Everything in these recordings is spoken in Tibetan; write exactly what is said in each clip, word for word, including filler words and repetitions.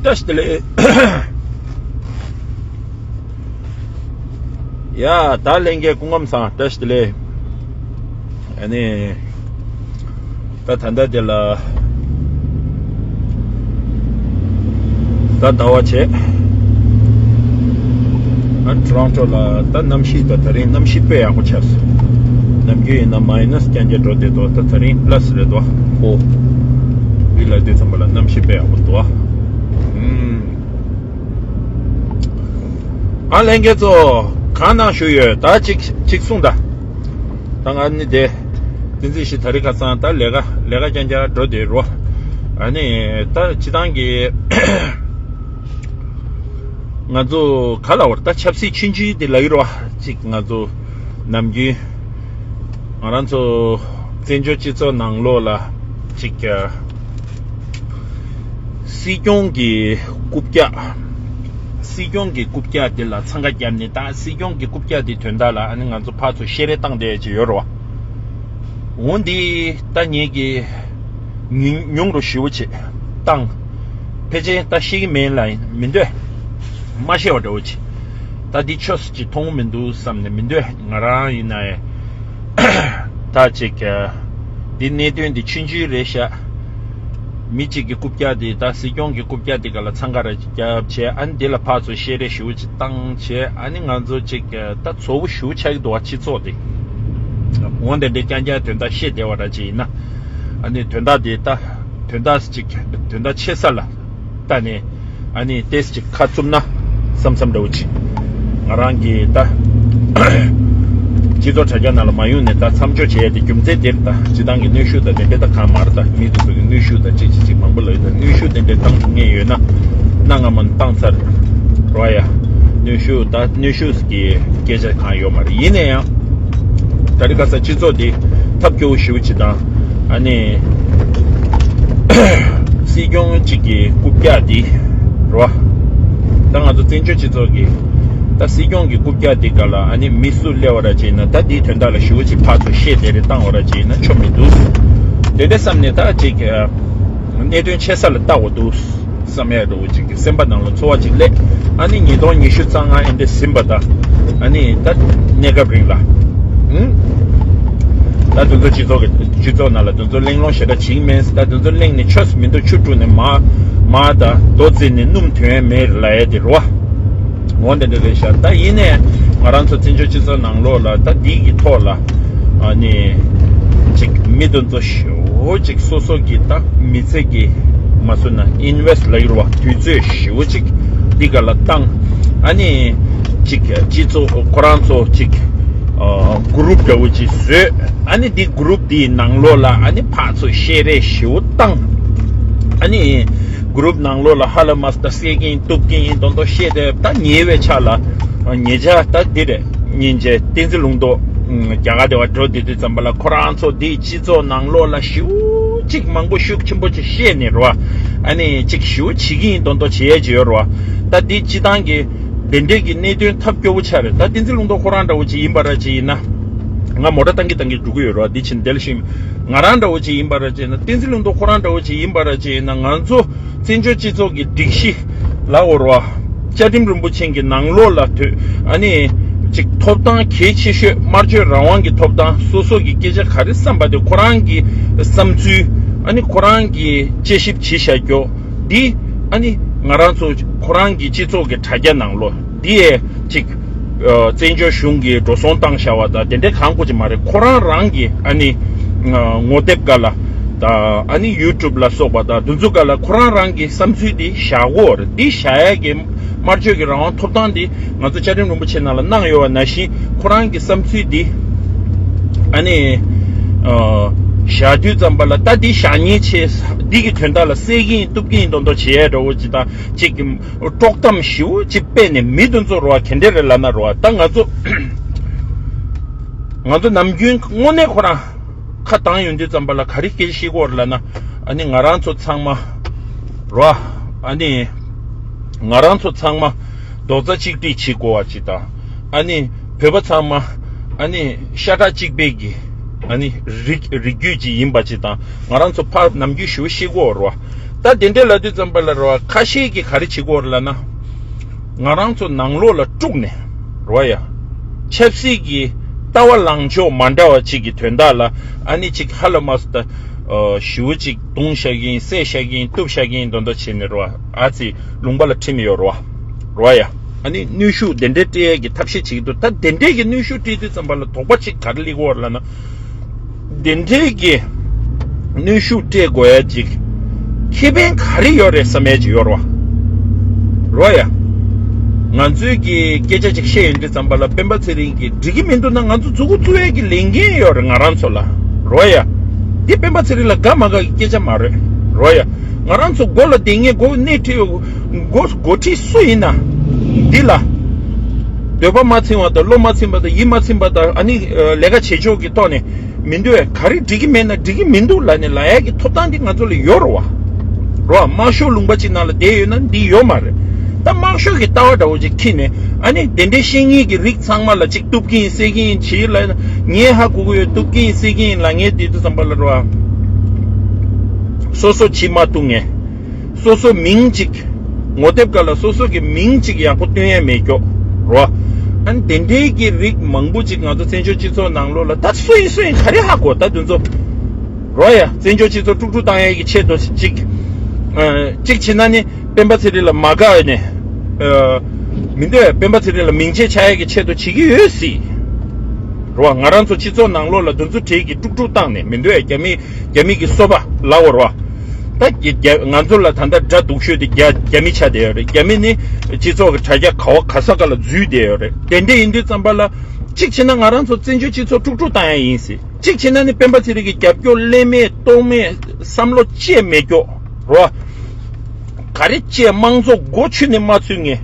བཀྲ་ཤིས་བདེ་ལེགས། ཡ། ད་ལྷན་རྒྱས་སྐུ་ཁམས་བཟང་། བཀྲ་ཤིས་བདེ་ལེགས། ཨ་ནི། ད་ད་ལྟ་དེ་ལ། ད་ཟླ་བ་བྱས། ཨ། ཊོ་རོན་ཊོ་ལ་ད་གནམ་གཤིས་ད་དེ་རིང་གནམ་གཤིས་དཔེ་ཡག་པོ་ཆགས་སོང་། ནམ་རྒྱུན་ཡིན་ན་མའི་ནས་རྐྱང་རྐྱང་འགྲོ་བསྡད་འདུག་ད་དེ་རིང་པ་ལ་སི་རེད་འདུག་ཧོ། བི་ལ་དུས་ཙམ་པ་ལ་གནམ་གཤིས་དཔེ་ཡག་པོ་འདུག་ཨུམ། ཨ། ལྷན་རྒྱས་ཚོ། གང་གནང་བཞུགས་ཡོད། ད་ཅིག་ཅིག་གསུངས་དང་། ད་ང་ནི་དེ། བསྟན་འཛིན་ཞིག་ད་རེས་ཁ་སང་ད་ལས་ཀ་ལས་ཀ་རྐྱང་རྐྱང་འགྲོ་བསྡད་རོ། ཨ་ནི་ད་སྤྱིར་བཏང་གི། ང་ཚོ་ག་ལ་བར་ད་ཆབ་སྲིད་ཆུང་ཆུང་དེ་ལ་ཡོད་རོ། ཅིག་ང་ཚོ་ནམ་རྒྱུན་ང་རང་ཚོ་བཙན་བྱོལ་སྤྱི་ཚོགས་ནང་ལོགས་ལ་ཅིག་སྲིད་སྐྱོང་གི་རྐུབ་བཀྱག་སྲིད་སྐྱོང་གི་རྐུབ་བཀྱག་དེ་ལ་འཚང་ཁ་བརྒྱབ་ནས། ད་སྲིད་སྐྱོང་གི་རྐུབ་བཀྱག་དེ་དོན་དག་ལ་ཨ་ནི་ང་ཚོ་ཕར་ཚུར་བཤད་རེས་བཏང་བསྡད་ཀྱི་ཡོད་རེད་བ། འོ་འདི་ད་ངེད་ཀྱིས་ཉུང་ཉུང་རུ་ཞེ་པོ་ཅིག་བཏང་། ཕལ་ཆེར་ད་ཤེས་ཀྱི་མེད་ལ་མི་འདོད། མ་ཤེས་པ་འདྲ་བོ་ཅིག་ད་འདི་ཆོས་སུ་ཅིག་མཐོང་མི་འདུག་བསམ་ནས་མི་འདོད། ང་རང་ཡིན་ན་ཡང་། ད་ཅིག་འདི་གནད་དོན་འདི་ཆུང་ཆུང་རེད་ཤག་མི་གཅིག་གི་རྐུབ་བཀྱག་དེ། ད་སྲིད་སྐྱོང་གི་རྐུབ་བཀྱག་དེ་ག་ལ་འཚང་ཁ་ར་ཅིག་བརྒྱབ་བྱས། ཨ་ནི་དེ་ལ་ཕར་ཚུར་བཤད་རེས་ཞེ་པོ་ཅིག་བཏང་བྱས། ཨ་ནི་ང་ཚོ་ཅིག་ད་ཚོ་བོ་ཞེ་པོ་ཆགས་ཀྱི་འདུག་བ། སྤྱི་ཚོགས་དེ། འོ་དེ་འདྲའི་རྐྱང་རྐྱང་དོན་དག་བཤད་བསྡད་པ་ར་ཅིག་ཡིན་ན། ཨ་ནི་དོན་དག་དེ་ད་དོན་དག་ཅིག་དོན་དག་ཆེ་ས་ལ་ལྟ་ནས། ཨ་ནི་ཏོག་ཙམ་ཅིག་ཁ་བཙུམ་ན་བསམ་བསམ་འདྲ་བོ་ཅིག་ང་རང་གིས་ད་སྤྱི་ཚོགས་དྲ་རྒྱ་ནང་ལ་མ་ཡོང་ནས་ད་མཚམས་འཇོག་བྱས་ཏེ། རྒྱུ་མཚན་དེར་ད་སྤྱིར་བཏང་གི་གནོན་ཤུགས་དང་དེ་འདྲའི་ད་གང་མ་རེད། ད་མི་དེ་ཚོ་གི་གནོན་ཤུགས་དང་ཅིག་ཅིག་ཅིག་མང་པོ་ལ་ཡོད། ད་གནོན་ཤུགས་དེ་འདྲའི་བཏང་ཐུབ་མཁན་ཡོད་ན། གནའ་སྔ་མོ་ནས་བཏང་ཚར་རོ་ཡ། གནོན་ཤུགས་ད་གནོན་ཤུགས་ཀྱི་སྐད་ཆ་གང་ཡོད་མ་རེད། ཡིན་ན་ཡང་། ད་རེས་ཁ་སང་སྤྱི་ཚོགས་འདི་ཐབས་སྐྱོ་བོ་ཞེ་པོ་ཅིག་དང་། ཨ་ནི་སྲིད་སྐྱོང་གཅིག་གི་རྐུབ་བཀྱག་འདི་རེད་བ། ད་ང་ཚོ་བཙན་བྱོལ་སྤྱི་ཚོགས་ཀྱི་ད་སྲིད་སྐྱོང་གི་རྐུབ་བཀྱག་འདི་སྒང་ལ་ཨ་ནི་མི་སུ་སླེབས་པ་ར་ཅིག་ཡིན་ན། ད་འདིའི་དོན་དག་ལ་ཞེ་པོ་ཅིག་ཕར་ཚུར་བཤད་བསྡད་རེས་བཏང་བ་ར་ཅིག་ཡིན་ན་ཆོ་མི་འདུག་དེ་འདྲ་བསམ་ནས་ད་ཅིག་གནད་དོན་ཆེ་ས་ལ་བལྟ་དགོས་འདུག་བསམ་ཡས་འདྲ་བོ་ཅིག་གི་སེམས་པ་ནང་ལ་ཚོར་བ་ཅིག་སླེབས། ཨ་ནི་ཉིས་སྟོང་ཉི་ཤུ་རྩ་ལྔ་ཨེ་འདྲ་ཟིན་པ་དང་། ཨ་ནི་ད་གནས་སྐབས་རིང་ལ། ཨུམ། ད་དེ་ཚོ་སྤྱི་ཚོགས་ཀྱི་སྤྱི་ཚོགས་ནང་ལ་དེ་ཚོ་གླེང་སློང་ཞེ་དྲག་བྱེད་ཀྱི་མེད། ད་དེ་ཚོ་གླེང་ནས་ཆོས་སུ་མི་འདུག་ཆུ་དཀྲུགས་ནས་མར་མར་ད་རྡོ་བརྫིས་ནས་སྣུམ་ཐོན་ཡས་མེད་ལབ་ཡས་དེ་རེད་བ། འོ་དེ་འདྲ་རེད་ཤག་ད་ཡིན་ནའི་ང་རང་ཚོ་བཙན་བྱོལ་སྤྱི་ཚོགས་ནང་ལོགས་ལ་ད་འདི་གི་ཐོག་ལ། ཨ་ནི་ཅིག་མི་དེ་ཚོ་ཞེ་པོ་ཅིག་སོ་སོ་གི་ད་མི་ཚེ་གི་མ་སུ་ན་ཨིན་ཝེ་སི་ལབ་ཀྱི་རེད་བ། དུས་ཚོད་ཞེ་པོ་ཅིག་འདི་ག་ལ་བཏང་། ཨ་ནི་ཅིག་སྤྱི་ཚོགས་ཁོ་རང་ཚོ་ཅིག་ཨ་གུ་རུབ་འདྲ་བོ་ཅིག་བཟོས། ཨ་ནི་འདི་གུ་རུབ་འདིའི་ནང་ལོགས་ལ་ཨ་ནི་ཕར་ཚུར་བཤད་རེས་ཞེ་པོ་བཏང་། ཨ་ནི་གུ་རུབ་ནང་ལོགས་ལ་ཧ་ལས་མ་ད་བསད་ཀྱིན་གཏུབ་ཀྱིན་ཡིན་མདོག་མདོག་བཤད་དེ། ད་ཉེ་བའི་ཆར་ལ་ཉེ་ཆར་ད་འདི་རེད། ཉིན་རྗེས་བསྟན་འཛིན་ལུང་རྟོགས་རྒྱ་གར་དེ་བ་འགྲོ་བསྡད་དུས་ཙམ་པ་ལ་ཁོ་རང་ཚོ་འདིའི་སྤྱི་ཚོགས་ནང་ལོགས་ལ་ཞེ་པོ་ཅིག་མང་པོ་ཤུགས་ཆེན་པོ་ཅིག་བཤད་ནས་རེད་བ། ཨ་ནི་ཅིག་ཞེ་པོ་བྱེད་ཀྱི་ཡིན་མདོག་མདོག་བྱེད་ཡས་ཅིག་ཡོད་རེད་བ། ད་འདི་སྤྱིར་བཏང་གི་དེ་འདྲས་ཀྱི་གནད་དོན་ཐབས་སྐྱོ་བོ་ཆགས་རེད། ད་བསྟན་འཛིན་ལུང་རྟོགས་ཁོ་རང་འདྲ་བོ་ཅིག་ཡིན་པ་ར་ཅིག་ཡིན་ན། ང་མོ་ཊ་བཏང་གི་བཏང་གི་འགྲོ་གི་ཡོད་རེད་བ། འདི་ཕྱིན་འདི་ལ་ཤིང་ང་རང་འདྲ་བོ་ཅིག་ཡིན་པ་ར་ཅིག་ཡིན་ན། བསྟན་འཛིན་ལུང་རྟོགས་ཁོ་རང་འདྲ་བོ་ཅིག་ཡིན་པ་ར་ཅིག་ཡིན་ན། ང་ཚོ་བཙན་བྱོལ་སྤྱི་ཚོགས་ཀྱི་སྒྲིག་གཞི་ལ་འོར་བ། བཅའ་ཁྲིམས་རིན་པོ་ཆེ་གི་ནང་ལོགས་ལ་ཐོན། ཨ་ནི་ཅིག་ཐོབ་ཐང་གལ་ཆེ་ཤོས། སྨྲ་བརྗོད་རང་དབང་གི་ཐོབ་ཐང་། སོ་སོ་གི་སྐད་ཆ་ག་རེ་བསམ་པ་དེ་ཁོ་རང་གི་བསམ་ཚུལ། ཨ་ནི་ཁོ་རང་གི་དཔྱད་ཞིབ་བྱེད་བཞག་རྒྱུ་འདི། ཨ་ནི་ང་རང་ཚོ་ཁོ་རང་གི་སྤྱི་ཚོགས་ཀྱི་དྲ་རྒྱ་ནང་ལོགས་འདི་ཡས་ཅིག་ཨ་བཙན་བྱོལ་གཞུང་གིས་འགྲོ་སོང་བཏང་བཞག་པ་དང་དེ་འདྲའི་གང་དགོས་ཀྱི་མ་རེད། ཁོ་རང་རང་གི་ཨ་ནི་ཨ་ངོ་དེབ་སྒང་ལ་དང་། ཨ་ནི་ཡུ་ཊུབ་ལ་སོགས་པ་དང་དེ་ཚོ་སྒང་ལ་ཁོ་རང་རང་གི་བསམ་ཚུལ་འདི་བཞག་གོ་རེད། འདི་བཞག་ཡས་ཀྱི་སྨྲ་བརྗོད་ཀྱི་རང་དབང་ཐོབ་ཐང་འདི་ང་ཚོ་བཅའ་ཁྲིམས་རིན་པོ་ཆེ་ནང་ལ་གནང་ཡོད་པ་ནང་བཞིན། ཁོ་རང་གི་བསམ་ཚུལ་འདི་ཨ་ནི་ཨ་བཞག་དུས་ཙམ་པ་ལ། ད་འདི་བཞག་ཉེན་ཆེ། འདི་གི་དོན་དག་ལ་བསད་ཀྱི་ཡིན་གཏུབ་ཀྱི་ཡིན་མདོག་མདོག་བྱེད་ཡས་འདྲ་བོ་ཅིག་དང་། ཅིག་གི་དཀྲོག་གཏམ་ཞེ་པོ་ཅིག་སྤེལ་ནས་མི་དེ་ཚོ་རེད་བ། ག་འདྲ་རེད་ལབ་ན་རེད་བ། ད་ང་ཚོ་ང་ཚོ་ནམ་རྒྱུན་དངོས་གནས་ཁོ་རང་ཁ་བཏང་ཡོང་དུས་ཙམ་པ་ལ་ག་རེ་སྐད་ཆ་བཤད་ཀྱི་ཡོད་རེད་ལབ་ན། ཨ་ནི་ང་རང་ཚོ་ཚང་མ་རེད་བ། ཨ་ནི་ང་རང་ཚོ་ཚང་མ་རྡོག་རྩ་གཅིག་སྒྲིལ་བྱེད་དགོས་པ་ཅིག་དང་། ཨ་ནི་བོད་པ་ཚང་མ་ཨ་ནི་ཤ་ཁྲག་གཅིག་པའི་གི་ཨ་ནི་རིགས་རིགས་རྒྱུད་ཅིག་ཡིན་པ་ཅིག་དང་། ང་རང་ཚོ་ཕར་ནམ་རྒྱུན་ཞེ་པོ་བཤད་ཀྱི་ཡོད་རེད་བ། ད་དེ་འདྲ་ལབ་དུས་ཙམ་པ་ལ་རེད་བ། ཁ་ཤས་ཀྱིས་ག་རེ་བྱེད་ཀྱི་ཡོད་རེད་ལབ་ན། ང་རང་ཚོ་ནང་ལོགས་ལ་དཀྲུགས་ནས་རེད་བ་ཡ། ཆབ་སྲིད་ཀྱི་ལྟ་བ་ལངས་ཕྱོགས་མ་འདྲ་བ་ཅིག་གི་དོན་དག་ལ་ཨ་ནི་ཅིག་ཧ་ལ་མ་སོ་ད། ཞེ་པོ་ཅིག་རྡུང་བཞག་གིན་བསད་བཞག་གིན་གཏུབ་བཞག་གིན་མདོག་མདོག་བྱས་ནས་རེད་བ། ཨ་ཙི་ལུང་པ་ལ་ཁྲིམས་ཡོད་རེད་བ། རེད་བ་ཡ། ཨ་ནི་གནོན་ཤུགས་དེ་འདྲ་སྤྲད་ཡས་ཀྱི་ཐབས་ཤེས་བྱེད་ཀྱི་འདུག་ད་དེ་འདྲས་ཀྱི་གནོན་ཤུགས་སྤྲད་དུས་ཙམ་པ་ལ་དོགས་པ་ཅིག་ག་རེ་སླེབས་ཀྱི་ཡོད་རེད་ལབ་ན། དེ་འདྲས་ཀྱི་གནོན་ཤུགས་སྤྲད་དགོས་ཡ་ཅིག་ཁེ་ཕན་ག་རེ་ཡོད་རེད་བསམ་ཡ་ཅིག་ཡོད་རེད་བ། རེད་བ་ཡ། ང་ཚོའི་གི་སྐད་ཆ་ཅིག་བཤད་ཡོང་དུས་ཙམ་པ་ལ་སྤེན་པ་ཚེ་རིང་གིས་འགྲིག་གི་མི་འདུག་ན་ང་ཚོ་མཛུབ་གུ་བཙུགས་ཡས་ཀྱི་ལས་འགན་ཡོད་རེད་ང་རང་ཚོ་ལ། རེད་བ་ཡ། འདི་སྤེན་པ་ཚེ་རིང་ལ་དགའ་མ་དགའ་གི་སྐད་ཆ་མ་རེད། རེད་བ་ཡ། ང་རང་ཚོ་མགོ་ལ་བསྡད་མཁན་མགོ་སྣེ་ཁྲིད་མགོ་འགོ་ཁྲིད་སུ་ཡིན་ན། འདི་ལ་འདོད་པ་མ་ཚིམ་པ་དང་བློ་མ་ཚིམ་པ་དང་ཡིད་མ་ཚིམ་པ་དང་ཨ་ནི་ལས་ཀ་བྱེད་ཕྱོགས་ཀྱི་ཐོག་ནས་མི་འདུག་ག་རེ་འགྲིག་གི་མེད་ན་འགྲིག་གི་མི་འདུག་ལབ་ནས་ལབ་ཡ་གི་ཐོབ་ཐང་འདི་ང་ཚོ་ལ་ཡོད་རེད་བ། རོ། དམར་ཤོག་ལུང་པ་ཅིག་ནང་ལ་བསྡད་ཡོད་ན་འདི་ཡོད་མ་རེད། ད་དམར་ཤོག་གི་ལྟ་བ་འདྲ་བོ་ཅིག་ཁྱེར་ནས་ཨ་ནི་དེ་འདྲའི་བཤད་མཁན་གྱི་རིགས་ཚང་མ་ལ་ཅིག་གཏུབ་ཀྱི་ཡིན་བསད་ཀྱི་ཡིན་བྱེད་ལ་ངས་ཧ་གོ་གི་ཡོད། གཏུབ་ཀྱི་ཡིན་བསད་ཀྱི་ཡིན་ལབ་མཁན་དེ་ཚོ་ཙམ་པ་ལ་རོ། སོ་སོ་ཕྱི་མ་གཏུབ་མཁན། སོ་སོ་མིང་གཅིག་ངོ་དེབ་སྒང་ལ་སོ་སོ་གི་མིང་གཅིག་ཡག་པོ་སྟོན་ཡས་མེད་ཀྱོག་རོ། ཨ་ནི་དེ་འདྲའི་གི་རིགས་མང་པོ་ཅིག་ང་ཚོ་བཙན་བྱོལ་སྤྱི་ཚོགས་ནང་ལོགས་ལ་ད་སུ་ཡིན་སུ་ཡིན་ག་རེ་ཧ་གོ་ད་དེ་ཚོ། རོ་ཡ། བཙན་བྱོལ་སྤྱི་ཚོགས་དཀྲུག་དཀྲུག་བཏང་ཡས་ཀྱི་ཆེད་དུ་ཅིག་ཨ། གཅིག་བྱས་ན་ནི་སྤེན་པ་ཚེ་རིང་ལ་མ་དགའ་ནས། ཨ། མི་འདོད་སྤེན་པ་ཚེ་རིང་ལ་མིང་ཆད་ཆགས་ཡས་ཀྱི་ཆེད་དུ་བྱེད་ཀྱི་ཡོད་སྲིད། རོ། ང་རང་ཚོ་སྤྱི་ཚོགས་ནང་ལོགས་ལ་དེ་ཚོ་གྲས་ཀྱི་དཀྲུག་དཀྲུག་བཏང་ནས་མི་འདོད་རྒྱ་མི་རྒྱ་མི་གི་སོ་པ་ལབ་དགོས་རོ། ད་རྒྱ་རྒྱ་ང་ཚོ་ལ་ད་ལྟ་དགྲ་སྡུག་ཤོས་དེ་རྒྱ་རྒྱ་མི་ཆགས་བསྡད་ཡོད་རེད། རྒྱ་མི་ནི་སྤྱི་ཚོགས་ཀྱི་དྲ་རྒྱ་ག་བ་ག་ས་ག་ལ་འཛུལ་བསྡད་ཡོད་རེད། དེ་འདྲ་ཡིན་དུས་ཙམ་པ་ལ་གཅིག་བྱས་ན་ང་རང་ཚོ་བཙན་བྱོལ་སྤྱི་ཚོགས་དཀྲུག་དཀྲུག་བཏང་ཡ་ཡིན་སྲིད། གཅིག་བྱས་ན་ནི་སྤེན་པ་ཚེ་རིང་གི་རྒྱབ་སྐྱོར་ལེན་མེད་གཏོང་མེད་བསམ་བློ་ཅི་ཡང་མེད་ཀྱོག་རོ། ག་རེ་བྱས་དམངས་གཙོ་སྒོ་ཕྱེ་ནས་མ་ཚུད་ངེས་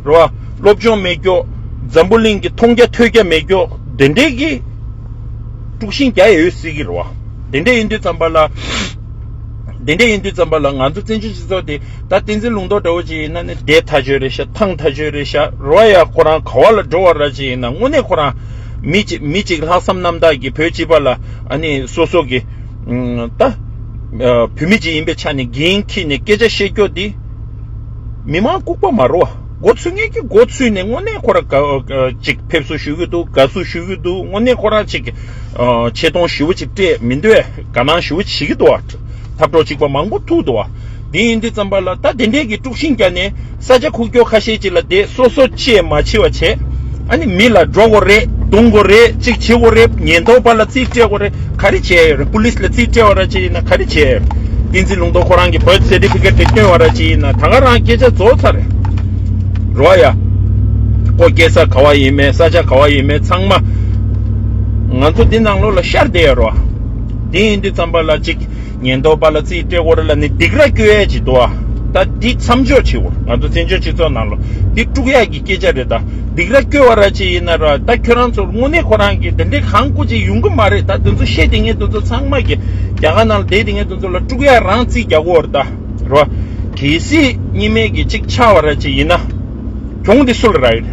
རོ། སློབ་སྦྱོང་མེད་ཀྱོག་འཛམ་བུ་གླིང་གི་མཐོང་རྒྱ་ཐོས་རྒྱ་མེད་ཀྱོག་དེ་འདྲའི་གི་དཀྲུག་ཤིང་རྒྱག་ཡ་ཡོད་སྲིད་ཀྱི་རེད་བ། དེ་འདྲ་ཡིན་དུས་ཙམ་པ་ལ། དེ་འདྲ་ཡིན་དུས་ཙམ་པ་ལ་ང་ཚོ་བཙན་བྱོལ་སྤྱི་ཚོགས་དེ་ད་བསྟན་འཛིན་ལུང་རྟོགས་འདྲ་བོ་ཅིག་ཡིན་ན་ནི་བསྡད་ཐག་ཆོད་རེད་ཤག་ཐང་ཐག་ཆོད་རེད་ཤག་རོ་ཡ། ཁོ་རང་ག་བ་ལ་འགྲོ་བ་ར་ཅིག་ཡིན་ན་དངོས་གནས་ཁོ་རང་མི་གཅིག་མི་གཅིག་ལྷག་བསམ་རྣམ་དག་གིས་བོད་སྤྱི་པ་ལ་ཨ་ནི་སོ་སོ་གི་ད་བོད་མི་གཅིག་ཡིན་པའི་ཆ་ནས་འགན་འཁྱེར་ནས་སྐད་ཆ་བཤད་རྒྱུ་དེ་མི་མང་ལྐུགས་པ་མ་རེད་བ། མགོ་ཚོས་མཁན་གྱིས་མགོ་ཚོས་ནས་དངོས་གནས་ཁོ་རང་ག་ཅིག་ཕེབས་བསུ་ཞུ་གི་འདུག་དགའ་བསུ་ཞུ་གི་འདུག་དངོས་གནས་ཁོ་རང་ཅིག་ཆེ་མཐོང་ཞེ་པོ་ཅིག་སྤྲད་མི་འདུག་དགའ་སྣང་ཞེ་པོ་ཅིག་བྱེད་ཀྱི་འདུག་བ། འཐབ་གྲོགས་གཅིག་པ་མང་པོ་ཐུག་འདུག་བ། དེ་ཡིན་དུས་ཙམ་པ་ལ་ད་དེ་འདྲས་ཀྱི་དཀྲུག་ཤིང་བརྒྱབ་ནས་ས་ཆ་ཁུག་ཀྱོག་ཁ་ཤས་ཅིག་ལ་བསྡད་སོ་སོ་ཅེས་མ་བྱེད་པ་བྱས། ཨ་ནི་མི་ལ་འགྲོ་དགོས་རེད། རྡུང་དགོས་རེད། གཅིག་བྱེད་དགོས་རེད། ཉེན་རྟོག་པ་ལ་རྩིས་སྤྲད་དགོས་རེད། ག་རེ་བྱས་ཡོད་རེད། པུ་ལིས་ལ་རྩིས་སྤྲད་པ་ར་ཅིག་ཡིན་ན་ག་རེ་བྱས་ཡོད་རེད། བསྟན་འཛིན་ལུང་རྟོགས་ཁོ་རང་གི་བར་ཐི་སེར་ཊི་ཕི་ཀེཊ་དེ་སྟོན་པ་ར་ཅིག་ཡིན་ན་ད་ག་རང་སྐད་ཆ་རྫོགས་ཚར་རེད། རོ་ཡ། ཁོ་སྐྱེས་ས་ག་བ་ཡིན་མིན་ས་ཆ་ག་བ་ཡིན་མིན་ཚང་མ་ང་ཚོ་འདི་ནང་ལོགས་ལ་ཤར་བསྡད་ཡོད་རེད་བ། དེ་ཡིན་དུས་ཙམ་པ་ལ་ཅིག་ཉེན་རྟོག་པ་ལ་རྩིས་སྤྲད་དགོས་རེད་ལབ་ནས་སྡིགས་ར་སྐྱོ་ཡས་ཅིག་འདུག་ཨ། ད་འདི་མཚམས་འཇོག་བྱེད་དགོས། ང་ཚོ་བཙན་བྱོལ་སྤྱི་ཚོགས་ནང་ལ་འདི་དཀྲུག་ཡག་གི་སྐད་ཆ་རེད་ད། སྡིགས་ར་སྐྱོ་བ་ར་ཅིག་ཡིན་ན་ར་ད་ཁྱོད་རང་ཚོ་དངོས་གནས་ཁོ་རང་གི་དེ་འདྲའི་གང་སྐུ་ཅིག་ཡོང་གི་མ་རེད། ད་དེ་ཚོ་བཤད་དེ་ངས་དེ་ཚོ་ཚང་མ་གི་རྒྱ་གར་ནང་ལ་བསྡད་དེ་ངས་དེ་ཚོ་ལ་དཀྲུག་ཡག་རང་རྩིས་རྒྱག་གོ་རེད་ད། ར། གལ་སྲིད་གཉིས་མེད་ཀྱི་ཅིག་ཆགས་པ་ར་ཅིག་ཡིན་ན། གྱོང་འདི་སུ་ལ་རག་གི་རེད།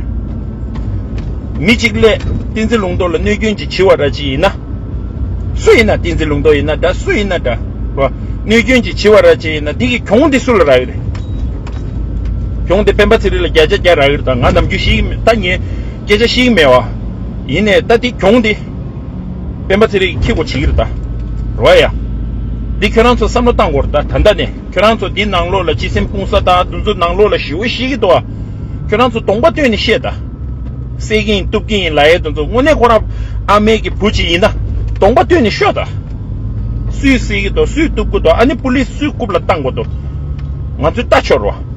མི་གཅིག་ལས་བསྟན་འཛིན་ལུང་རྟོགས་ལ་གནོད་སྐྱོན་ཅིག་བྱེད་པ་ར་ཅིག་ཡིན་ན། སུ་ཡིན་ན་བསྟན་འཛིན་ལུང་རྟོགས་ཡིན་ན་འདྲ་སུ་ཡིན་ན་འདྲ། ར། གནོད་སྐྱོན་ཅིག་བྱེད་པ་ར་ཅིག་ཡིན་ན་འདི་གི་གྱོང་འདི་སུ་ལ་རག་གི་རེད། གྱོང་འདི་སྤེན་པ་ཚེ་རིང་ལ་བརྒྱ་ཆ་བརྒྱ་རག་གི་རེད་ད། ང་ནམ་རྒྱུན་ཤེས་ཀྱི་མེད་ད། ངས་སྐད་ཆ་ཤེས་ཀྱི་མེད་བ། ཡིན་ནའི་ད་འདི་གྱོང་འདི་སྤེན་པ་ཚེ་རིང་གིས་འཁྱེར་དགོས་བྱེད་ཀྱི་རེད་ད། ར་ཡ། འདི་ཁྱོད་རང་ཚོ་བསམ་བློ་བཏང་དགོས་རེད་ད། ད་ལྟ་ནས། ཁྱོད་རང་ཚོ་འདི་ནང་ལོགས་ལ་སྤྱི་སེམས་སྤུངས་ས་དང་དེ་ཚོ་ནང་ལོགས་ལ་ཞེ་པོ་ཤེས་ཀྱི་འདུག་ཨ། ཁྱོད་རང་ཚོ་གདོང་པ་སྟོན་ནས་བཤད་ད། བསད་ཀྱི་ཡིན་གཏུབ་ཀྱི་ཡིན་ལབ་ཡས་དེ་ཚོ་དངོས་གནས་ཁོ་རང་ཨ་མའི་གི་བུ་ཅིག་ཡིན་ན་གདོང་པ་སྟོན་ནས་ཤོད་ད། སུས་བསད་ཀྱི་འདུག་སུས་གཏུབ་ཀྱི་འདུག་ཨ་ནི་པུ་ལིས་སུའི་རྐུབ་ལ་བཏང་དགོས་འདུག་ང་ཚོས་ལྟ་ཆོག་རོགས།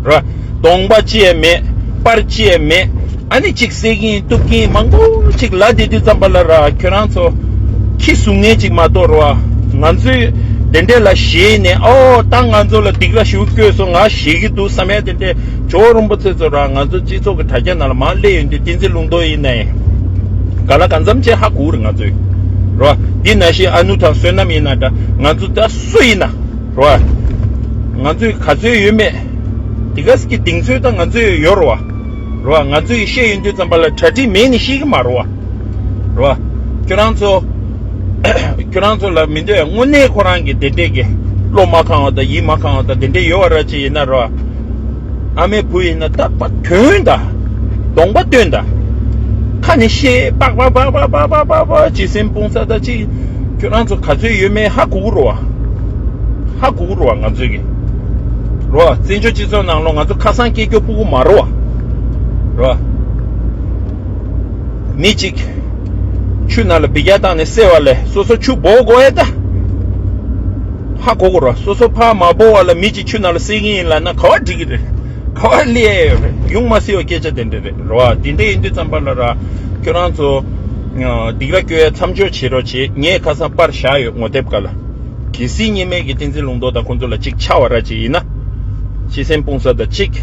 ར། གདོང་པ་ཅི་ཡང་མེད། པར་ཅི་ཡང་མེད། ཨ་ནི་གཅིག་བསད་ཀྱིན་གཏུབ་ཀྱིན་མང་པོ་གཅིག་ལབ་བསྡད་དུས་ཙམ་པ་ལ་ར་ཁྱོད་རང་ཚོ་ཁྱི་ཟུག་ངན་གཅིག་མ་གཏོགས་ར་བ། ང་ཚོས་དེ་འདྲས་ལ་ཞེད་ནས་ཨོ་ད་ང་ཚོ་ལ་སྡིགས་ར་ཞེ་པོ་བསྐྱོན་སོང་ང་ཞེད་ཀྱི་འདུག་བསམ་ཡ་དེ་འདྲས་ཇོ་བོ་རིན་པོ་ཆེ་ཚོ་ར་ང་ཚོ་སྤྱི་ཚོགས་ཀྱི་དྲ་རྒྱ་ནང་ལ་མར་སླེབས་ཡོང་དུས་བསྟན་འཛིན་ལུང་རྟོགས་ཡིན་ནའི་ག་ལ་གང་འཚམ་ཅིག་ཧ་གོ་རེད་ང་ཚོས་ར་བ། འདི་ནང་བཞིན་ཨ་ནུ་དང་བསོད་ནམས་ཡིན་ན་འདྲ་ང་ཚོ་ད་སུ་ཡིན་ན། རོ། ང་ཚོས་ག་ཚོད་ཡོད་མེད། དེ་ག་ཟིག་གི་གདེང་ཚོད་ད་ང་ཚོས་ཡོད་རོ་བ། རོ། ང་ཚོས་བཤད་ཡོང་དུས་ཙམ་པ་ལ་གྲ་སྒྲིག་མེད་ནི་ཤེས་ཀྱི་མ་རོ་བ། རོ། ཁྱོད་རང་ཚོ། ཁྱོད་རང་ཚོ་ལ་མི་འདོད་དངོས་གནས་ཁོ་རང་གི་བདེ་འདྲེད་ཀྱི། བློ་མ་ཁེངས་པ་དང་ཡིད་མ་ཁེངས་པ་དང་དེ་འདྲས་ཡོད་པ་ར་ཅིག་ཡིན་ན་ར། ཨ་མའི་བུ་ཡིན་ན་ད་པ་དོན་དང་གདོང་པ་སྟོན་དང་། ཁ་ནས་བཤད་པག་པག་པག་པག་ཅིག་སེམས་སྤུངས་ས་ད་ཅིག་ཁྱོད་རང་ཚོ་ག་ཚོད་ཡོད་མེད་ཧ་གོ་གི་རེད་བ། ཧ་གོ་གི་རེད་བ་ང་ཚོས་ཀྱི། རེད་བ། བཙན་བྱོལ་སྤྱི་ཚོགས་ནང་ལོགས་ང་ཚོ་ཁ་སང་སྐད་སྐྱོ་སྤུ་གུ་མ་རེད་བ། རེད་བ། མི་གཅིག་ཆུ་ནང་ལ་འབུད་རྒྱག་བཏང་ནས་བསད་པ་ལས་སོ་སོ་ཆུ་འབོག་དགོས་ཨེ་ད། ཧ་གོ་གི་རེད། སོ་སོ་ཕར་མ་འབོ་བ་ལ་མི་གཅིག་ཆུ་ནང་ལ་བསད་ཀྱི་ཡིན་ལབ་ན་ག་བ་འགྲིག་གི་རེད། ག་བ་སླེབས་ཡ་ཡོད་རེད། ཡོང་མ་སྲིད་པ་སྐད་ཆ་དེ་འདྲ་རེད། རེད་བ། དེ་འདྲ་ཡིན་དུས་ཙམ་པ་ལ་ར་ཁྱོད་རང་ཚོ་ཨ་སྡིགས་ར་སྐྱོ་ཡ་མཚམས་འཇོག་བྱེད་རོགས་བྱེད། ངས་ཁ་སང་པར་བཞག་ཡོད་ངོ་དེབ་སྒང་ལ། གལ་སྲིད་ཉི་མའི་གི་བསྟན་འཛིན་ལུང་རྟོགས་དང་ཁོང་ཚོ་ལ་གཅིག་ཆགས་པ་ར་ཅིག་ཡིན་ན། ཅིག་སེམས་སྤུངས་ས་དང་གཅིག་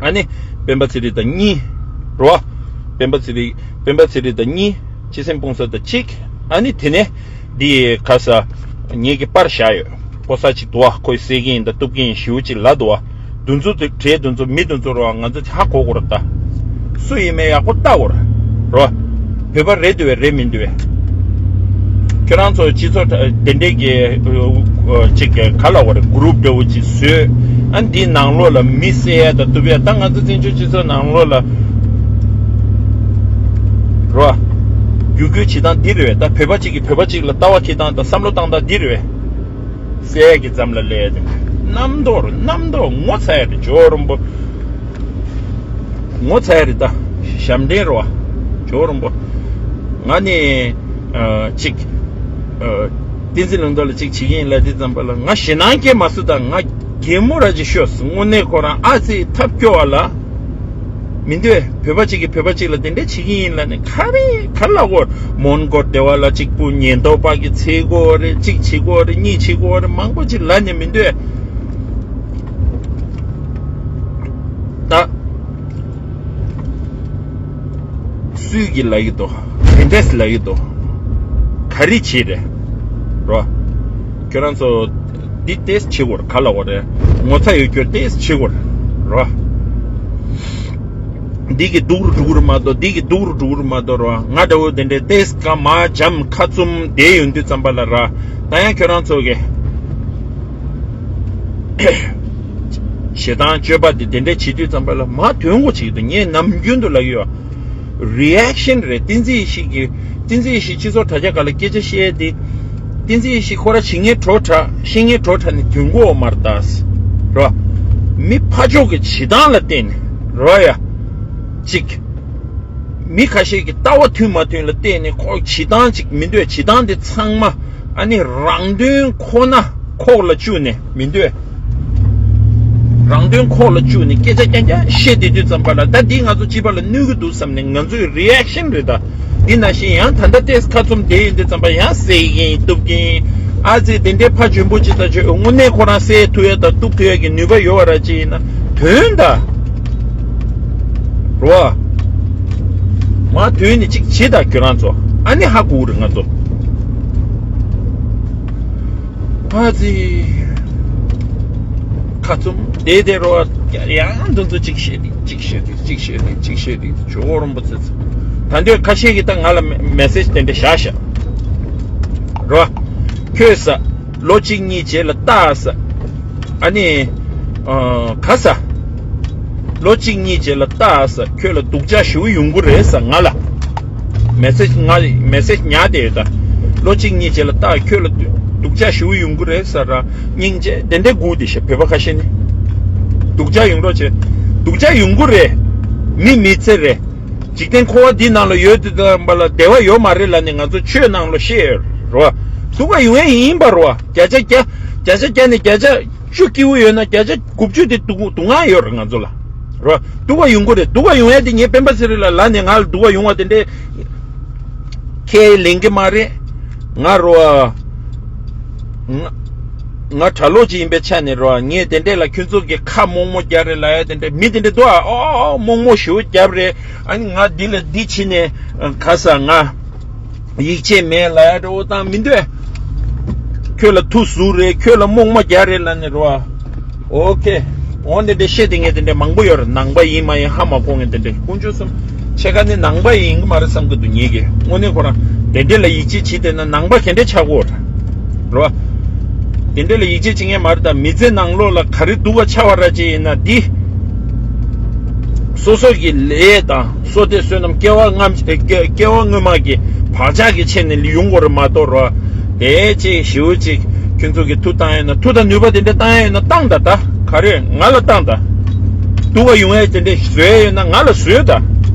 ཨ་ནི་སྤེན་པ་ཚེ་རིང་དང་གཉིས། རེད་བ། སྤེན་པ་ཚེ་རིང་སྤེན་པ་ཚེ་རིང་དང་གཉིས། ཅིག་སེམས་སྤུངས་ས་དང་གཅིག་ཨ་ནི་དེ་ནས། འདི་ཁ་ས་ངེད་ཀྱི་པར་བཞག་ཡོད། ཕོ་གསར་ཅིག་འདུག་བ། ཁོས་བསད་ཀྱི་ཡིན་ད་གཏུབ་ཀྱི་ཡིན་ཞེ་པོ་ཅིག་ལབ་འདུག་བ། འདི་ཚོ་དེ་གྲས་འདི་ཚོ་མི་འདི་ཚོ་རོ་ང་ཚོ་ཧ་གོ་དགོས་རེད་ད། སུ་ཡིན་མིན་ཡག་པོ་ལྟ་དགོས་རེད། རོ། བོད་པ་རེད་འདུག་བས་རེད་མི་འདུག་བས། ཁྱོད་རང་ཚོ་སྤྱི་ཚོགས་དེ་འདྲས་ཀྱི་ཅིག་ག་ལ་བ་རེད། གུ་རུབ་འདྲ་བོ་ཅིག་བཟོས། ཨ་འདིའི་ནང་ལོགས་ལ་མི་བསད་ཡ་ད་གཏུབ་ཡ་ད་ང་ཚོ་བཙན་བྱོལ་སྤྱི་ཚོགས་ནང་ལོགས་ལ། རོ། རྒྱུ་རྒྱུ་བྱེད་སྟངས་འདི་རེད་བས། ད་བོད་པ་གཅིག་གིས་བོད་པ་གཅིག་ལ་ལྟ་བ་འཁྱེར་སྟངས་དང་བསམ་བློ་བཏང་སྟངས་འདི་རེད་བས། བསད་ཀྱི་ཙམ་ལ་ལས་དེ་རྣམ་རྟོག་རྣམ་རྟོག་ངོ་ཚ་ཡ་རེད་ཇོ་རོང་པོ། ངོ་ཚ་ཡ་རེད་ད། ཞབས་འདྲེན་རེད་བ། ཇོ་རོང་པོ། ང་ནི་ཨ་གཅིག་ཨ་བསྟན་འཛིན་ལུང་རྟོགས་ལ་གཅིག་བྱེད་ཀྱི་ཡིན་ལབ་དུས་ཙམ་པ་ལ་ང་ཞེད་སྣང་སྐྱེ་མ་སོང་ད། ང་གད་མོ་ར་ཅིག་ཤོར་སོང་། དངོས་གནས་ཁོ་རང་ཨ་ཙི་ཐབས་སྐྱོ་བ་ལ། མི་འདོད། བོད་པ་གཅིག་གིས་བོད་པ་གཅིག་ལ་དེ་འདྲ་བྱེད་ཀྱི་ཡིན་ལབ་ནས་ག་རེ་ག་རེ་ལབ་དགོས། མོན་གྷོ་སྡེ་བ་ལ་གཅིག་པུ་ཉེན་རྟོག་པ་གིས་འཚོལ་དགོས་རེད། གཅིག་བྱེད་དགོས་རེད། གཉིས་བྱེད་དགོས་རེད། མང་པོ་ཅིག་ལབ་ནས་མི་འདོད། ད་སུས་ཀྱིས་ལབ་ཀྱི་འདུག་དེ་འདྲས་ལབ་ཀྱི་འདུག་ག་རེ་བྱེད་རེད། རོ། ཁྱོད་རང་ཚོ་འདི་ཏེས་བྱེད་དགོས་རེད། ག་ལབ་དགོས་རེད། ངོ་ཚ་ཡོད་རྒྱུར་ཏེས་བྱེད་དགོས་རེད། རོ། འདི་གི་སྡུག་རུ་འགྲོ་གི་རེད་མ་གཏོགས། འདི་གི་སྡུག་རུ་འགྲོ་གི་རེད་མ་གཏོགས་རོ། ང་འདྲ་བོ་དེ་འདྲའི་ཏེས་ཀ་མ་འཇམ་ཁ་བཙུམ་བསྡད་ཡོང་དུས་ཙམ་པ་ལ་ར། ད་ཡང་ཁྱོད་རང་ཚོ་གི་ཞེ་སྡང་སྤྱོད་པ་དེ་དེ་འདྲའི་བྱེད་དུས་ཙམ་པ་ལ་མ་དོན་གོ་བྱེད་ཀྱི་འདུག་ངས་ནམ་རྒྱུན་དུ་ལབ་ཀྱི་ཡོད། རི་ཨེག་ཤན་རེད། བསྟན་འཛིན་ཡེ་ཤེས་ཀྱིས་བསྟན་འཛིན་ཡེ་ཤེས་སྤྱི་ཚོགས་དྲ་རྒྱ་སྒང་ལ་སྐད་ཆ་བཤད་དེ། བསྟན་འཛིན་ཡེ་ཤེས་ཁོ་ར་བྱེད་ངན་བྲོ་འཁྲབ་བཤད་ངན་བྲོ་འཁྲབ་ནས་དོན་གོ་མ་རེད་ད། རོ། མི་ཕར་ཕྱོགས་ཀྱི་བྱེད་སྟངས་ལ་བརྟེན་ནས་རོ་ཡ། གཅིག་མི་ཁ་ཤས་ཀྱི་ལྟ་བ་མཐུན་མ་མཐུན་ལ་བརྟེན་ནས་ཁོ་བྱེད་སྟངས་གཅིག་མི་འདོད། བྱེད་སྟངས་དེ་ཚང་མ་ཨ་ནི་རང་དོན་ཁོ་ན་ཁོག་ལ་བཅུག་ནས་མི་འདོད། རང་དོན་ཁོག་ལ་བཅུག་ནས་སྐད་ཆ་རྐྱང་རྐྱང་བཤད་བསྡད་དུས་ཙམ་པ་ལ་ད་འདི་ང་ཚོ་སྤྱི་པ་ལ་གནོད་ཀྱི་འདུག་བསམ་ནས་ང་ཚོའི་རི་ཨེག་ཤན་རེད་ད། འདི་ནང་བཞིན་ཡང་ད་ལྟ་ཏེས་ཁ་བཙུམ་བསྡད་ཡོང་དུས་ཙམ་པ་ཡང་བསད་ཀྱིན་གཏུབ་ཀྱིན། ཨ་ཙི་དེ་འདྲའི་ཕ་འཇོན་པོ་ཅིག་ད་ཆོས་དངོས་གནས་ཁོ་རང་བསད་ཐུབ་ཡ་དང་གཏུབ་ཐུབ་ཡ་གི་ནུས་པ་ཡོད་པ་ར་ཅིག་ཡིན་ན་དོན་ད། རོ། མ་དོན་ནི་གཅིག་བྱེད་ད་ཁྱོད་རང་ཚོ། ཨ་ནི་ཧ་གོ་རེད་ང་ཚོ། ཨ་ཙི། ཁ་བཙུམ་བསྡད་བསྡད་རོ། ཡང་འདི་ཚོ་གཅིག་བཤད་རེད་གཅིག་བཤད་རེད་གཅིག་བཤད་རེད་གཅིག་བཤད་རེད་ཇོ་རོང་པོ་ཚེ་ཚེ། ད་འདོད་ཁ་ཤས་ཀྱིས་ད་ང་ལ་མེ་མེ་སེ་ཇི་དེ་འདྲ་བཞག་ཤག་རོ། ཁྱོད་ས། ལོ་གཅིག་གཉིས་རྗེས་ལ་ལྟ་ས། ཨ་ནི། ཨ་ག་ས། ལོ་གཅིག་གཉིས་རྗེས་ལ་ལྟ་ས་ཁྱོད་ལ་སྡུག་ཅག་ཞེ་པོ་ཡོང་གི་རེད་ས་ང་ལ། མེ་སེ་ཇི་ང་མེ་སེ་ཇི་ཉར་བསྡད་ཡོད་ད། ལོ་གཅིག་གཉིས་རྗེས་ལ་ལྟ་ཁྱོད་ལ་སྡུག་ཅག་ཞེ་པོ་ཡོང་གི་རེད་ས་ར། སྙིང་རྗེ་དེ་འདྲའི་སྒུག་བསྡད་ཤག་བོད་པ་ཁ་ཤས་ནི། སྡུག་ཅག་ཡོང་རོགས་བྱེད། སྡུག་ཅག་ཡོང་གི་རེད། མི་མི་ཚེ་རེད། འཇིག་རྟེན་འཁོར་བ་འདི་ནང་ལ་ཡོད་དུས་ཙམ་པ་ལ་བདེ་བ་ཡོད་མ་རེད་ལབ་ནས་ང་ཚོ་ཆོས་ནང་ལ་བཤད་ཡོད་རེད་བ། སྡུག་པ་ཡོང་ཡས་ཡིན་པ་རེད་བ། བརྒྱ་ཆ་བརྒྱ། བརྒྱ་ཆ་བརྒྱ་ནས་བརྒྱ་ཆ་བཅུ་སྐྱིད་པོ་ཡོད་ན་བརྒྱ་ཆ་དགུ་བཅུ་དེ་སྡུག་སྡུག་བསྔལ་ཡོད་རེད་ང་ཚོ་ལ། རེད་བ། སྡུག་པ་ཡོང་གི་རེད། སྡུག་པ་ཡོང་ཡས་དེ་ངས་སྤེན་པ་ཚེ་རིང་ལ་ལབ་ནས་ང་ལ་སྡུག་པ་ཡོང་བ་དེ་འདྲས་ཁས་ལེན་གི་མ་རེད། ང་རེད་བ། ང་ང་གྲྭ་ལོག་ཅིག་ཡིན་པའི་ཆ་ནས་རོ། ངས་དེ་འདྲས་ལ་ཁྱོད་ཚོ་གི་ཁ་རྨོག་མོ་རྒྱག་རེད་ལབ་ཡ་དེ་འདྲས་མི་དེ་འདྲས་འདུག་ཨ། ཨོ་ཨོ་ཨོ་རྨོག་མོ་ཞེ་པོ་རྒྱབ་རེད། ཨ་ནི་ང་འདི་ལ་འདི་བྱས་ནས་ག་ས་ང་ཡིད་ཆེས་མེད་ལབ་ཡ་འདྲ་བོ་བཏང་མི་འདུག་ཁྱོད་ལ་ཐུགས་ཟུག་རེད། ཁྱོད་ལ་རྨོག་མོ་རྒྱག་རེད་ལབ་ནས་རོ། ཨོ་ཁེ། འོ་འདི་འདྲས་བཤད་དེ་ངས་དེ་འདྲས་མང་པོ་ཡོད་རེད། ནང་པ་ཡིན་མ་ཡིན་ཧ་མ་གོ། ངས་དེ་འདྲས་དཀོན་མཆོག་གསུམ། ཕྱེད་ཀ་ནི་ནང་པ་ཡིན་གི་མ་རེད་བསམ་གི་འདུག་ངེད་ཀྱིས་དངོས་གནས་ཁོ་རང་དེ་འདྲས་ལ་ཡིད་ཆེས་བྱེད་བསྡད་ན་ནང་པ་ག་འདྲས་ཆགས་ཀྱི་ཡོད་རེད། རོ། དེ་འདྲ་ལ་ཡིད་ཆེས་བྱེད་མཁན་མ་རེད། ད་མི་ཚེ་ནང་ལོགས་ལ་ག་རེ་སྡུག་ག་ཆགས་པ་ར་ཅིག་ཡིན་ན་འདི། སོ་སོ་གི་ལས་དང་སོ་དེ་བསོད་ནམས་སྐྱེ་བ་སྔ་སྐྱེ་སྐྱེ་བ་སྔོན་མ་གི་བག་ཆགས་ཀྱི་ཆེད་ནས་ཡོང་དགོས་རེད་མ་གཏོགས་རོ། དེ་ཅིག་ཞེ་པོ་ཅིག་ཁྱོད་ཚོ་གི་མཐུ་བཏང་ཡོད་ན་མཐུ་དང་ནུས་པ་དེ་འདྲ་བཏང་ཡ་ཡོད་ན་བཏང་ད། ད་ག་རེ་ང་ལ་བཏང་ད། སྡུག་ག་ཡོང་ཡ་དེ་འདྲ་བཟོས་ཡ་ཡོད་ན་ང་ལ་བཟོས་ད།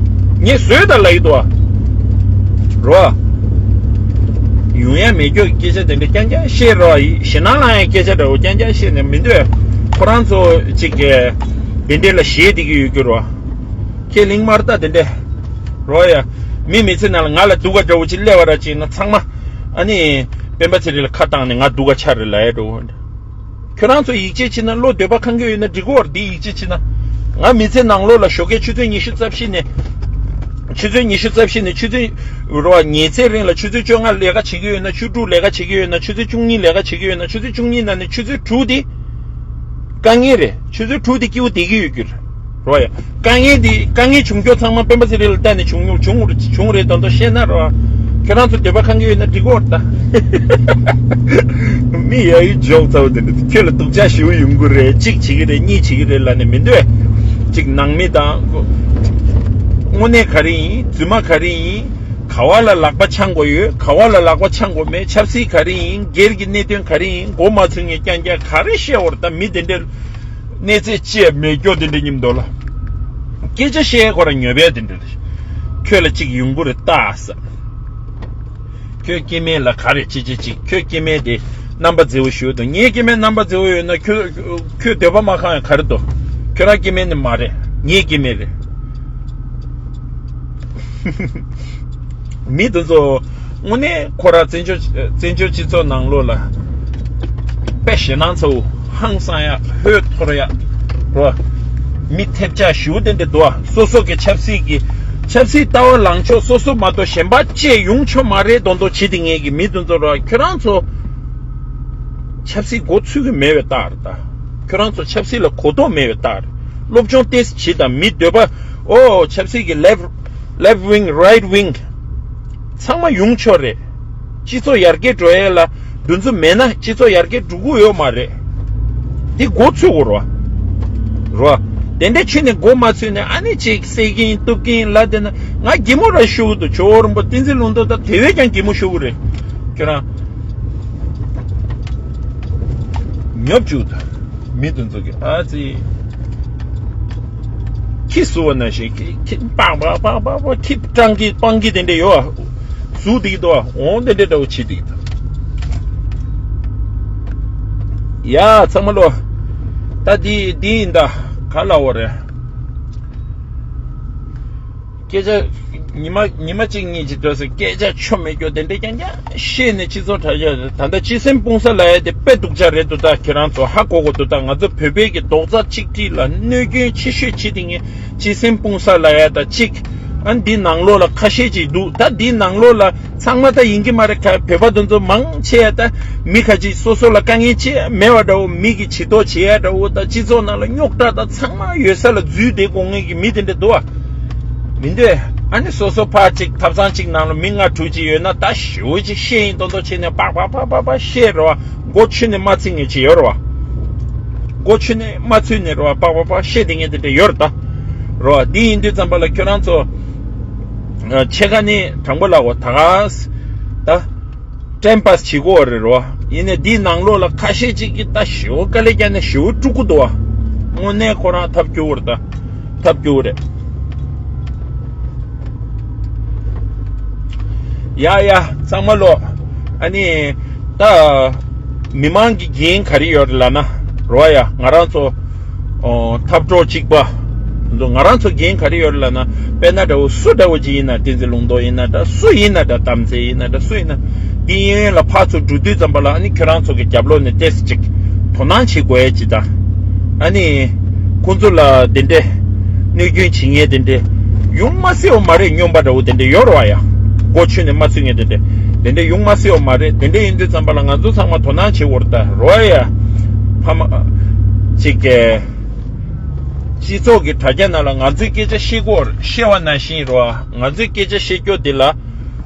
ངས་བཟོས་ད་ལབ་ཀྱི་འདུག་བ། རོ། ཡོང་ཡ་མེད་སྐྱོ་གི་སྐད་ཆ་དེ་འདྲ་རྐྱང་རྐྱང་བཤད་རོ། ཞེད་སྣང་ལངས་ཡ་སྐད་ཆ་འདྲ་བོ་རྐྱང་རྐྱང་བཤད་ནས་མི་འདོད། ཁོ་རང་ཚོ་ཅིག་གི་དེ་འདྲ་ལ་ཞེད་བསྡད་ཀྱི་ཡོད་རྒྱུ་རོ། ཁས་ལེན་མར་ལྟ་དེ་འདྲ། རོ་ཡ། མི་མི་ཚེ་ནང་ལ་ང་ལ་སྡུག་ག་འདྲ་བོ་ཅིག་སླེབས་པ་ར་ཅིག་ན་ཚང་མ། ཨ་ནི། སྤེན་པ་ཚེ་རིང་ལ་ཁ་བཏང་ནས་ང་སྡུག་ག་ཆགས་རེད་ལབ་ཡ་འགྲོ། ཁྱོད་རང་ཚོ་ཡིད་ཆེས་བྱེད་ན་བློ་འདོད་པ་ཁེངས་ཡོད་ན་འགྲིག་གོ་བར་འདི་ཡིད་ཆེས་བྱེད་ན། ང་མི་ཚེ་ནང་ལོགས་ལ་ཞོགས་ཀས་ཆུ་ཚོད་ཉི་ཤུ་རྩ་བཞི་ནས། ཆུ་ཚོད་ཉི་ཤུ་རྩ་བཞི་ནས་ཆུ་ཚོད། རོ་བ་ཉལ་ཚད་རིང་ལ་ཆུ་ཚོད་བཅོ་ལྔ་ལས་ཀ་བྱེད་ཀྱི་ཡོད་ན་ཆུ་དྲུག་ལས་ཀ་བྱེད་ཀྱི་ཡོད་ན་ཆུ་ཚོད་བཅུ་གཉིས་ལས་ཀ་བྱེད་ཀྱི་ཡོད་ན་ཆུ་ཚོད་བཅུ་གཉིས་ནང་ནས་ཆུ་ཚོད་དྲུག་དེ། དཀའ་ངལ་རེད། ཆུ་ཚོད་དྲུག་དེ་སྐྱིད་པོ་བསྡད་ཀྱི་ཡོད་རྒྱུ་རེད། རོ་ཡ། དཀའ་ངལ་འདི་དཀའ་ངལ་བྱུང་རྒྱུ་ཚང་མ་སྤེན་པ་ཚེ་རིང་ལ་བལྟས་ནས་བྱུང་མྱོང་བྱུང་བྱུང་རེད་དོན་དུ་བཤད་ན་རོ། ཁྱོད་རང་ཚོ་འདོད་པ་ཁེངས་ཡོད་ན་འགྲིག་གོ་ད། མི་ཡ་ཡི་ཇོག་ཚ་བོ་དེ་འདྲ་ཁྱོད་ལ་སྡུག་ཅག་ཞེ་པོ་ཡོང་གི་རེད། གཅིག་བྱེད་ཀྱི་རེད་གཉིས་བྱེད་ཀྱི་རེད་ལབ་ནས་མི་འདོད། གཅིག་ནང་མི་དང་། དངོས་གནས་ག་རེ་ཡིན་རྫུན་མ་ག་རེ་ཡིན། ག་བ་ལ་ལག་པ་འཆང་དགོས་ཡོད་ག་བ་ལ་ལག་པ་འཆང་དགོས་མེད་ཆབ་སྲིད་ག་རེ་ཡིན་སྒེར་གྱི་གནད་དོན་ག་རེ་ཡིན་མགོ་མ་ཚོས་ངས་རྐྱང་རྐྱང་ག་རེ་བཤད་འོར་ད་མི་དེ་འདྲ། གནས་ཚད་ཅི་ཡང་མེད་སྐྱོ་དེ་འདྲ་ཉིམ་འདོ་ལ། སྐད་ཆ་བཤད་ཁོ་ར་ཉོབ་ཡ་དེ་འདྲ་རེད། ཁྱོད་ལ་གཅིག་ཡོང་གི་རེད་ལྟ་ས། ཁྱོད་སྐྱེ་དམན་ལ་ག་རེ་ཅི་ཅི་ཅིག་ཁྱོད་སྐྱེ་དམན་དེ་རྣམ་པ་མཛེས་པོ་ཞུ་འདུག་ངའི་སྐྱེ་དམན་རྣམ་པ་མཛེས་པོ་ཡོད་ན་ཁྱོད་ཁྱོད་འདོད་པ་མ་ཁེངས་ཡ་ག་རེ་འདུག་ཁྱོད་རང་སྐྱེ་དམན་ནི་མ་རེད། ངའི་སྐྱེ་དམན་རེད། མི་དེ་ཚོ་དངོས་གནས་ཁོ་ར་བཙན་བྱོལ་བཙན་བྱོལ་སྤྱི་ཚོགས་ནང་ལོགས་ལ་དཔེ་ཞེད་སྣང་ཚ་བོ་ཧང་སང་ཡ་ཧོད་འཐོར་ཡ་རོ། མི་ཐེབས་ཆག་ཞུ་དེ་འདྲ་འདུག་ཨ། སོ་སོ་གི་ཆབ་སྲིད་ཀྱི་ཆབ་སྲིད་ལྟ་བ་ལངས་ཕྱོགས་སོ་སོ་མ་གཏོགས་གཞན་པ་བཅས་ཡོང་ཆོག་མ་རེད་མདོག་མདོག་བྱེད་དེ་ངེས་ཀྱི་མི་དེ་ཚོ་རོ། ཁྱོད་རང་ཚོ་ཆབ་སྲིད་མགོ་ཚོས་ཀྱི་མེད་པའི་རྟགས་རེད་ད། ཁྱོད་རང་ཚོ་ཆབ་སྲིད་ལ་གོ་རྟོགས་མེད་པའི་རྟགས་རེད། སློབ་སྦྱོང་ཏོག་ཙམ་བྱེད་དང་མི་འདོད་པ། ཨོ་ཆབ་སྲིད་ཀྱི་left left wing right wing ཚང་མ་ཡོང་ཆོག་རེད། སྤྱི་ཚོགས་ཡར་རྒྱས་འགྲོ་ཡས་ལ་འདུ་འཛོམས་མེད་ན་སྤྱི་ཚོགས་ཡར་རྒྱས་འགྲོ་གི་ཡོད་མ་རེད། འདི་མགོ་ཚོས་དགོས་རོ། རོ། དེ་འདྲ་ཁྱོད་ནས་མགོ་མ་ཚོས་ནས་ཨ་ནི་ཅིག་བསད་ཀྱིན་གཏུབ་ཀྱིན་ལ་དེ་ན་ང་གད་མོ་ར་ཤོར་གི་འདུག་ཇོ་བོ་རིན་པོ་བསྟན་འཛིན་ལུང་རྟོགས་ད་དེ་བས་ཀྱང་གད་མོ་ཤོར་གི་རེད། ཁྱོད་རང་ཉོབ་བཅུག་ད། མི་དེ་ཚོ་གི་ཨ་ཙི། ཁྱི་ཟུག་པ་ནང་བཞིན་ཁྱི་ཁྱི་པག་པག་པག་པག་པག་ཁྱི་སྤྲང་གི་སྤང་གི་དེ་འདྲ་ཡོད་ཨ། ཟུག་དེ་གི་འདུག་ཨ། འོང་དེ་འདྲ་འདྲ་བོ་བྱེད་དེ་གི་འདུག་ཡ་ཚང་མ་ལོ། ད་འདི་འདི་ཡིན་ད་ག་ལ་འོ་རེད། སྐད་ཆ། ཉི་མ་ཉི་མ་གཅིག་གཉིས་ཀྱི་དུས་སུ་སྐད་ཆ་ཆོ་མེད་སྐྱོ་དེ་འདྲས་རྐྱང་རྐྱང་བཤད་ནས་སྤྱི་ཚོགས་དྲ་རྒྱ་ད་ལྟ་སྤྱི་སེམས་སྤུངས་ས་ལ་ཡ་དེ་དཔེ་སྡུག་ཅག་རེད་འདུག་ད་ཁྱེད་རང་ཚོ་ཧ་གོ་གོ་འདུག་ད་ང་ཚོ་བོད་པའི་གི་རྡོག་རྩ་གཅིག་སྒྲིལ་ལ་གནོད་སྐྱོན་ཆེ་ཤོས་ཆེ་དེ་ངས་སྤྱི་སེམས་སྤུངས་ས་ལ་ཡ་ད་གཅིག་ཨ་འདི་ནང་ལོགས་ལ་ཁ་ཤས་ཅིག་འདུག་ད་འདི་ནང་ལོགས་ལ་ཚང་མ་ད་ཡིན་གྱི་མ་རེད་ཁ་བོད་པ་དེ་ཚོ་མང་ཆེ་ཡ་ད་མི་ཁ་ཅིག་སོ་སོ་ལ་དཀའ་ངལ་ཆེ་མེད་པ་འདྲ་བོ་མི་གི་བྱི་དོགས་བྱེད་ཡ་འདྲ་བོ་ད་སྤྱི་ཚོགས་ནང་ལ་རྙོག་དྲ་ད་ཚང་མ་ཡོད་ས་ལ་འཛུལ་བསྡད་དགོས་ངེས་ཀྱི་མི་དེ་འདྲ་འདུག་ཨ། མི་འདོད། ཨ་ནི་སོ་སོ་ཕར་གཅིག་ཐབ་ཚང་གཅིག་ནང་ལ་མི་ལྔ་དྲུག་ཅིག་ཡོད་ན་ད་ཞེ་པོ་ཅིག་བཤད་ཡིན་མདོག་མདོག་བྱས་ནས་པག་པག་པག་པག་པག་བཤད་རེད་བ། མགོ་ཆུ་ནས་མ་ཚིག་ངེས་ཅིག་ཡོད་རེད་བ། མགོ་ཆུ་ནས་མ་ཚུད་ནས་རེད་བ་པག་པག་པག་བཤད་དེ་ངེས་དེ་འདྲ་ཡོད་རེད་ད། རེད་བ་འདི་ཡིན་དུས་ཙམ་པ་ལ་ཁྱོད་རང་ཚོ། ཕྱེད་ཀ་ནི་དྲང་པོ་ལབ་དགོས་ད་ག་ད། time pass་བྱེད་དགོས་རེད་རོ། ཡིན་ནའི་འདིའི་ནང་ལོགས་ལ་ཁ་ཤས་ཅིག་གིས་ད་ཞེ་པོ་དཀའ་ལས་བརྒྱབ་ནས་ཞེ་པོ་དཀྲུག་གི་འདུག་བ། དངོས་གནས་ཁོ་རང་ཐབས་སྐྱོ་བོ་རེད་ད། ཐབས་སྐྱོ་བོ་རེད། ཡ་ཡ་ཚང་མ་ལོ། ཨ་ནི། ད། མི་མང་གི་འགན་ག་རེ་ཡོད་རེད་ལབ་ན། རོ་ཡ་ང་རང་ཚོ། ཨོ། འཐབ་གྲོགས་གཅིག་པ། ང་རང་ཚོ་འགན་ག་རེ་ཡོད་རེད་ལབ་ན། དཔེར་ན་འདྲ་བོ་སུ་འདྲ་བོ་ཅིག་ཡིན་ན་བསྟན་འཛིན་ལུང་རྟོགས་ཡིན་ན་འདྲ་སུ་ཡིན་ན་འདྲ་གཏམ་ཚེ་ཡིན་ན་འདྲ་སུ་ཡིན་ན། འདི་གཡས་གཡོན་ལ་ཕར་ཚུར་འགྲོ་དུས་ཙམ་པ་ལ་ཨ་ནི་ཁྱོད་རང་ཚོ་གི་རྒྱབ་ལོགས་ནས་ཏོག་ཙམ་ཅིག་དོ་སྣང་བྱེད་དགོས་ཡ་ཅིག་དང་། ཨ་ནི། ཁོང་ཚོ་ལ་དེ་འདྲས། གནོད་སྐྱོན་བྱེད་མཁན་དེ་འདྲས། ཡོང་མ་སྲིད་པ་མ་རེད་སྨྱོན་པ་འདྲ་བོ་དེ་འདྲས་ཡོད་རེད་བ་ཡ། སྒོ་ཆུ་ནས་མ་ཚུད་མཁན་དེ་འདྲས། དེ་འདྲས་ཡོང་མ་སྲིད་པ་མ་རེད་དེ་འདྲས་ཡིན་དུས་ཙམ་པ་ལ་ང་ཚོ་ཚང་མ་དོ་སྣང་བྱེད་དགོས་རེད་ད་རོ་ཡ། ཕ་མ། ཅིག་གི་སྤྱི་ཚོགས་ཀྱི་དྲ་རྒྱ་ནང་ལ་ང་ཚོའི་སྐད་ཆ་བཤད་སྐོར་བཤད་པ་ནང་བཞིན་རོ། ང་ཚོའི་སྐད་ཆ་བཤད་རྒྱུ་འདི་ལ།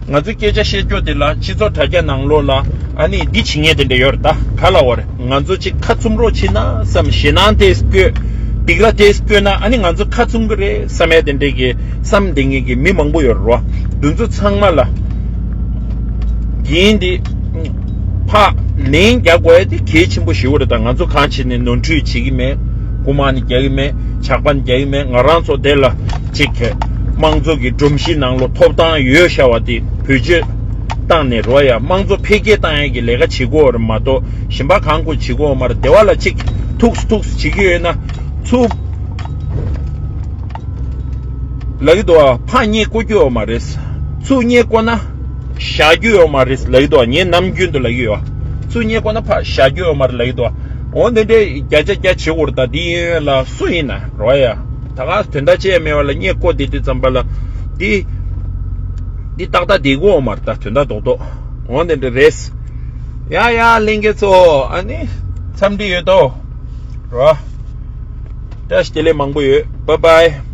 ང་ཚོའི་སྐད་ཆ་བཤད་རྒྱུ་དེ་ལ་སྤྱི་ཚོགས་དྲ་རྒྱ་ནང་ལོགས་ལ་ཨ་ནི་འདི་བྱེད་མཁན་དེ་འདྲ་ཡོད་རེད། ད་ག་ལ་བ་རེད། ང་ཚོ་ཅིག་ཁ་བཙུམ་རོགས་བྱེད་ན་བསམ། ཞེད་སྣང་དེ་སྐྱོ། སྡིགས་ར་དེ་སྐྱོ་ན་ཨ་ནི་ང་ཚོ་ཁ་བཙུམ་གི་རེད་བསམ་ཡ་དེ་འདྲའི་གི་བསམ་བསྡད་མཁན་གི་མི་མང་པོ་ཡོད་རེད་བ། འདི་ཚོ་ཚང་མ་ལ་འགན་འདི་ཕར་ལན་རྒྱག་དགོས་ཡ་དེ་གལ་ཆེན་པོ་ཞེ་པོ་རེད། ད་ང་ཚོ་གང་བྱས་ནས་ནོར་འཁྲུལ་བྱེད་ཀྱི་མེད། རྐུ་མ་ནི་རྒྱག་གི་མེད། ཇག་པ་ནི་རྒྱག་གི་མེད། ང་རང་ཚོ་དེ་ལ་ཅིག་དམངས་གཙོ་གི་སྒྲོམ་གཞི་ནང་ལོགས་ཐོབ་ཐང་ཡོད་ཤག་བ་དེ་བེད་སྤྱོད་བཏང་ནས་རོ་ཡ། དམངས་གཙོ་འཕེལ་རྒྱས་བཏང་ཡ་གི་ལས་ཀ་བྱེད་དགོས་རེད་མ་གཏོགས་གཞན་པ་གང་དགོས་བྱེད་དགོས་མ་རེད། དེ་བ་ལ་ཅིག་ཐུགས་སུ་ཐུགས་སུ་བྱེད་ཀྱི་ཡོད་ན་ཚུར་ལབ་ཀྱི་འདུག་བ། ཕར་བསྙད་བཀོ་རྒྱུ་ཡོད་མ་རེད། ཚུར་བསྙད་བཀོ་ན་བཞག་རྒྱུ་ཡོད་མ་རེད་ལབ་ཀྱི་འདུག་བ། ངས་ནམ་རྒྱུན་དུ་ལབ་ཀྱི་ཡོད་བ། ཚུར་བསྙད་བཀོ་ན་ཕར་བཞག་རྒྱུ་ཡོད་མ་རེད་ལབ་ཀྱི་འདུག་བ། འོ་འདི་འདྲའི་བརྒྱ་ཆ་བརྒྱ་བྱེད་དགོས་རེད། ད་འདི་ཡོན་ཡོན་ལ་སུ་ཡིན་ན་རོ་ཡ། ད་ག་དོན་དག་ཅི་ཡང་མེད་པ་ལ་བསྙད་བཀོ་བསྡད་དུས་ཙམ་པ་ལ་འདི་འདི་ཏག་ཏག་བསྡད་ཀྱི་ཡོད་མ་རེད། ད་དོན་དག་རྡོག་རྡོག་འོ་འདི་འདྲ་རེད། ཡ་ཡ་ལྷན་རྒྱས་ཚོ་ཨ་ནི་འཚམས་འདྲི་ཡོད་དོ། རོ། བཀྲ་ཤིས་བདེ་ལེགས་མང་པོ་ཡོད། བཱའི་བཱའི།